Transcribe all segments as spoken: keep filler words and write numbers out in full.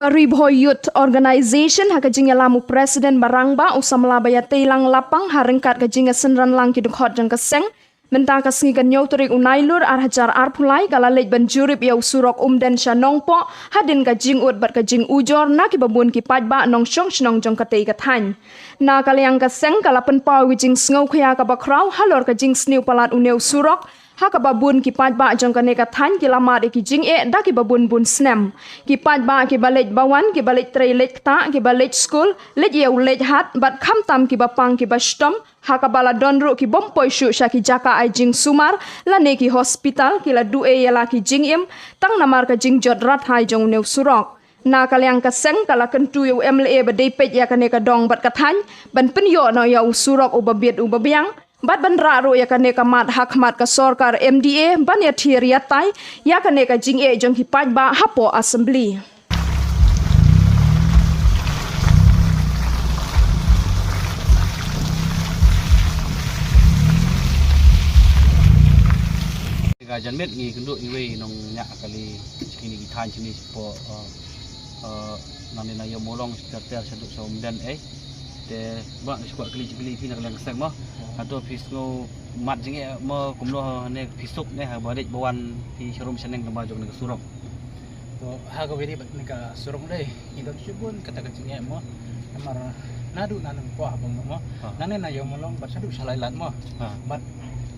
Ri Bhoi Youth Organization ha ka jingïalam u President ba rangbah u samla ba ïatei lang lapang ha ryngkat ka jingïasynran lang ki dkhot jong ka seng. Mynta ka sngi ka hynñiew tarik u Nailur ar hajar arphew lai ka la leit ban jurip ïa u surok Umden sha Nongpoh hadien ka jingud bad ka jingujor na ki babun ki paidbah nongshong shnong jong katei ka thaiñ. Na ka liang ka seng ka la pynpaw ïa ka jingsngewkhia kaba khraw halor ka jingsniew palat une u surok ha kaba bun ki paidbah jong kane ka thaiñ ki la mad ïa ki jingeh da ki babun bun snem. Ki paidbah ki ba leit ba wan, ki ba leit trei leit ktah, ki ba leit skul, leit ïew leit hat, bad khamtam ki ba pang ki ba shitom, ha kaba la don ruh ki bym poi shuh sha ki jaka ai jingsumar lane ki hospital, ki la duh ei ïa la ki jingim tang namar ka jingjot rathai jong une u surok. Na ka liang ka seng ka la kyntu ïa u M L A ba dei peit ïa kane ka dong bad ka thaiñ ban pynïoh noh ïa u surok uba biet uba biang bad ban rah ruh ïa kane ka mat ha khmat ka sorkar M D A ban ïathiar ïatai ïa kane ka jingeh jong ki paidbah hapoh Assembly. Ka janmiet ngi kynduh iwei i nongñiah kali sha kine ki thaiñ shane shapoh, eh, eh, nangne na Ïew Mawlong, ter ter shaduh sha Umden, eh. Te ba ngi shu kwah kylli jingkylli phi na ka liang ka seng mo. Hato phi sngew mad jingeh mo kumno ne phi suk ne haba leit ba wan phi sharum shaneng lyngba jong kane ka surok? To, ha kaba ïadei bad kane ka surok dei ngi don shibun kata ka jingeh mo. Namar naduh na Nongpoh bang mo. Ha. Nangne na Ïew Mawlong bad shaduh sha Lailad mo. Ha. Bad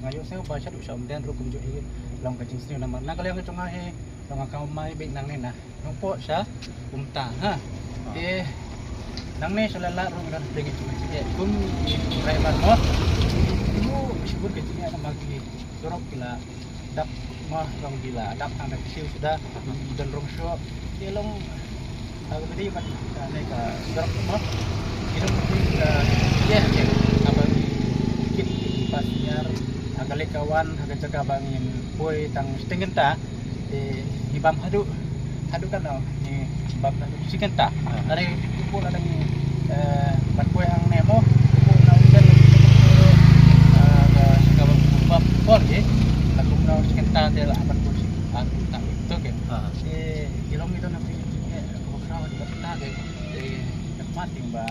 nga ïohsngew ba shaduh sha Umden ruh kumjuh hi long ka jingsniew namar na ka liang ka jong nga hi long ka mai beit nangne na Nongpoh sha kumta ha. Ha. Te nangne sha Lailad ruh ngi don pdeng jong ka jingeh kum ki driver mo. Shibun ka jingeh namar ki surok ki la dap ma long ki la dap tang da ki siew suda ki don rong shuh. Ki long ha ka dei ban ka ne ka surok ma ki long ki ka ye ke ka ba ki kit ki passenger ha ka leit ka wan ha ka jaka ba ngin poi tang shiteng kynta. Te ngi bam haduh haduh kan ngi bam haduh shi kynta. Lada ngi poi lada ngi, eh, ban poi hangne mo, poi na Umden, eh, ka ka bam bam por ke la kum na shi kynta te la ban poi shi kynta to ke. Te ngi long ngi don na pdeng jingeh kaba khraw ha kata ke. Te ngi mat ïa ba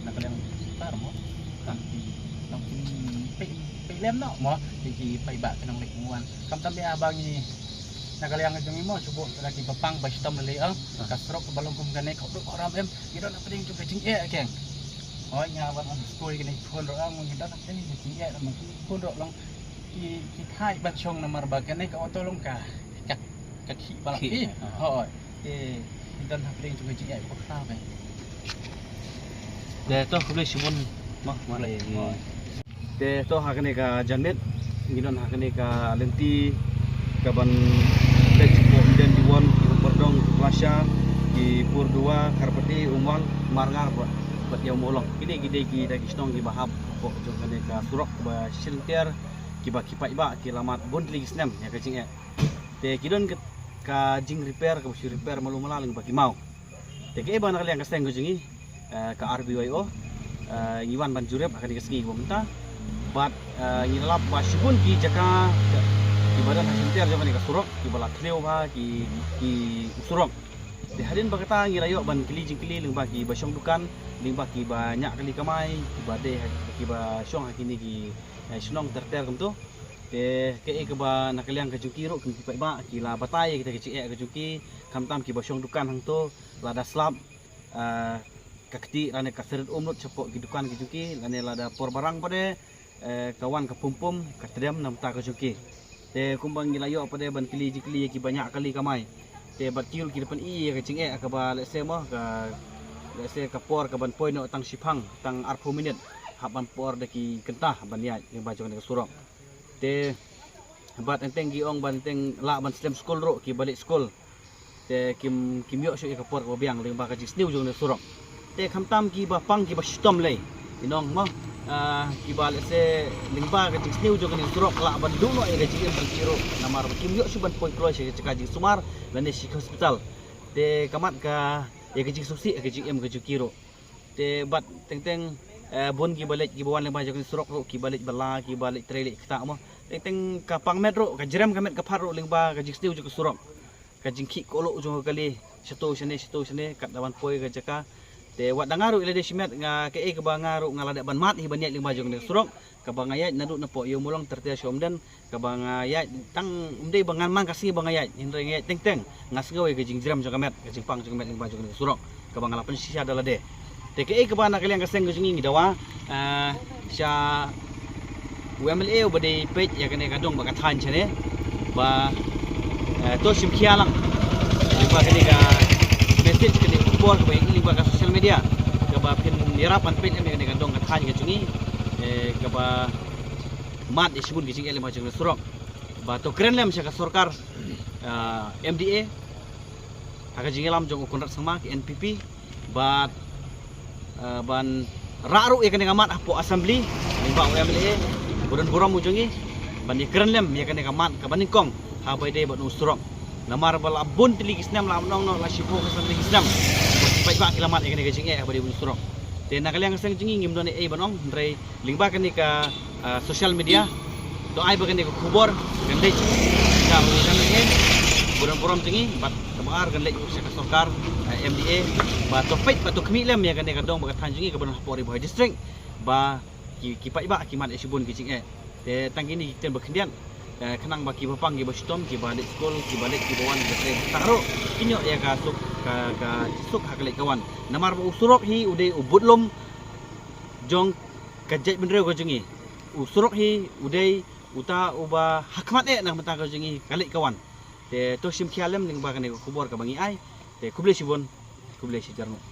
na ka liang sorkar mo. Tang ki nong ki pei pei lem noh mo, ki pei ba ki nongleit nongwan. Khamtam ïa ba ngi na ka liang jong ngi mo, shu buh da ki ba pang ba shitom lei, ah. Ka surok ba long kum kane ka duk oram em. Ngi don hapdeng jong ka jingeh keng. Hoi nga wan on skul kine khun ro ang ngi don hapdeng jong ka jingeh, ngi khun ro long ki ki thai ban shong namar ba kane ka auto long ka ka ka khih ba la khih. Hoi. Te ngi don hapdeng jong ka jingeh ba khraw. Te to khublei shibun mo, ma le. Te to ha kane ka janmiet ngi don ha kane ka lynti ka ban peit ki Umden, Diwon, ki Pordong, ki Plasha, ki Purduwa, Kharpati, Umwang, Marngar bad Ïew Mawlong. Kine ki dei kita ki shnong ki ba hap hapoh jong kane ka surok ba shilynter ki ba ki paidbah ki la mad bun tylli ki snem ïa ka jingeh. Te ki don ka, ka jing repair kaba shu repair malu mala lyngba ki maw. Te kaei ba na ka liang ka seng ka jong ngi, eh, ka R B Y O, eh, ngi wan ban jurip ha kane ka sngi kaba mynta. Bad, eh, ngi lap ba shibun ki jaka ki ba don ha shynter jong kane ka surok ki ba la thliew bha ki, ki surok. Te hadien ba kata ngi la ïoh ban kylli jingkylli lyngba ki ba shong dukan, lyngba ki ba ñiah kali kamai, ki ba dei ha, ki ba shong ha kine ki, eh, shnong ter ter kumto. Te kaei kaba na ka liang ka jong ki ruh kum ki paidbah ki la batai ïa kita ki jingeh ka jong ki, khamtam ki ba shong dukan hangto, lada slap, ah, ka kti lane ka seret um lut shapoh ki dukan ki jong ki, lane lada por barang pat de, eh, ka wan ka pum pum ka triem na bynta ka jong ki. Te kumba ngi la ïoh pat de ban kylli jingkylli ïa ki ba ñiah kali kamai. Te bad ki ruh ki da pyni ïa ka jingeh kaba lehse mo ka, lehse ka por ka ban poi noh tang shiphang tang arphew minit hap ban por da ki kynta ban ïaid lyngba jong kane ka surok. Te bad teng teng ki ong bad teng teng lah ban slem skul ruh ki ba leit skul. Te kim, kim ïoh shuh ïa ka por kaba biang lyngba ka jingsniew jong kane ka surok. Te khamtam ki ba pang ki ba shitom lei. Ki nong mo, ah, ki ba lehse lyngba ka jingsniew jong kane ka surok lah ban duh noh ïa ka jingim jong ki ruh namar ba kim ïoh shuh ban poi kloi sha ka jaka jingsumar lane sha ka hospital. Te ka mat ka ïa ka jingsngewsih ïa ka jingim ka jong ki ruh. Te bad teng teng, eh, bun ki ba leit ki ba wan lyngba jong ka surok ruh ki ba leit bylla ki ba leit trei leit ktah mo. Teng teng ka pang met ruh ka jrem ka met ka phad ruh lyngba ka jingsniew jong ka surok. ka jingkhih kohlok jong ka kali shato shane shato shane kat da ban poi ka jaka. Te wat da nga ruh ïa lade shimet nga kaei kaba nga ruh nga la dep ban mad hi ban ïaid lyngba jong kane ka surok kaba nga ïaid naduh napoh Ïew Mawlong ter ter sha Umden kaba nga ïaid tang um dei ba ngan man ka sngi ba nga ïaid hynrei nga ïaid teng teng nga sngew ïa ka jingjrem jong ka met ka jingpang jong ka met lyngba jong kane ka surok kaba nga la pynshisha da lade. Te kaei kaba na ka liang ka seng ka jong ngi ngi dawa sha u MLA uba dei peit ïa kane ka dong ba ka thaiñ shane ba to shim khia lang lyngba kane ka message kane ka khubor kaba ïa lyngba ka social media kaba phin ïarap ban peit ïa kane ka dong ka thaiñ ka jong ngi kaba mad ïa shibun ki jingeh lyngba jong ka surok ba to kren lem sha ka sorkar MDA ha ka jingïalam jong u Conrad Sangma ka NPP bad ban rah ruh ïa kane ka mat hapoh assembly lyngba u MLA ba don burom u jong ngi ban ïa kren lem ïa kane ka mat kaba nyngkong ha ba ïadei bad u surok. Namar ba la bun tylli ki snem la nong nong la shiphew ka san tylli ki snem ba ki paidbah ki la mad ïa kane ka jingeh ha ba ïadei bad u surok. Te na ka liang ka seng jong ngi ngim don ei ban ong hynrei lyngba kane ka social media to ai ba kane ka khubor kan leit sha u MLA burom burom jong ngi bad kaba ar kan leit sha ka sorkar MDA ba to peit ba to khmih lem ïa kane ka dong ba ka thaiñ jong ngi kaba don hapoh Ri Bhoi district ba ki paidbah ki mad ïa shibun ki jingeh. Te tang kine ki ktien ba khyndiat khnang ba kiba pang kiba shitom kiba leit skul kiba leit kiba wan kiba trei kiba tah ruh ki ñiuh ïa ka suk ka suk ha ka leit ka wan. Namar ba u surok hi u dei u budlum jong ka jaitbynriew ka jong ngi. U surok hi u dei uta uba hakhmat eh na ka bynta ka jong ngi ka leit ka wan. Te to shim khia lem lyngba kane ka khubor kaba ngi ai. Te khublei shibun, khublei shihajar nguh.